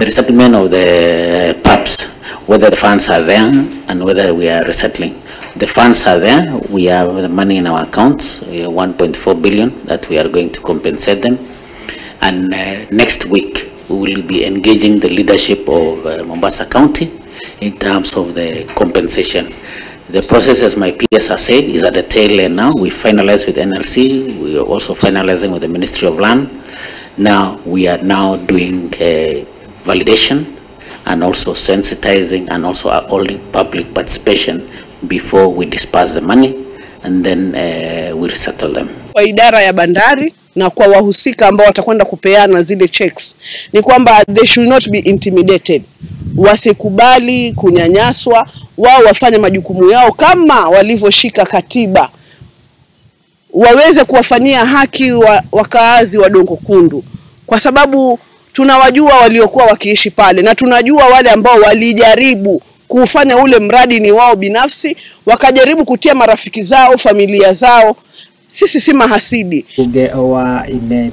The resettlement of the pubs, whether the funds are there and whether we are resettling. The funds are there. We have the money in our accounts, we have 1.4 billion that we are going to compensate them. And next week, we will be engaging the leadership of Mombasa County in terms of the compensation. The process, as my peers have said, is at the tail end now. We finalize with NLC. We are also finalizing with the Ministry of Land. Now, we are now doing validation and also sensitizing and also holding public participation before we disperse the money and then we resettle them. Kwa idara ya bandari na kwa wahusika ambao watakwenda kupeana zile checks ni kwamba they should not be intimidated, wasikubali kunyanyaswa, wao wafanye majukumu yao kama walivyoshika katiba, waweze kuwafanyia haki wakaazi wa Dongo Kundu, kwa sababu tunawajua waliokuwa wakiishi pale na tunajua wale ambao walijaribu kufanya ule mradi ni wao binafsi, wakajaribu kutia marafiki zao, familia zao. Sisi si mahasidi. Bunge wa ime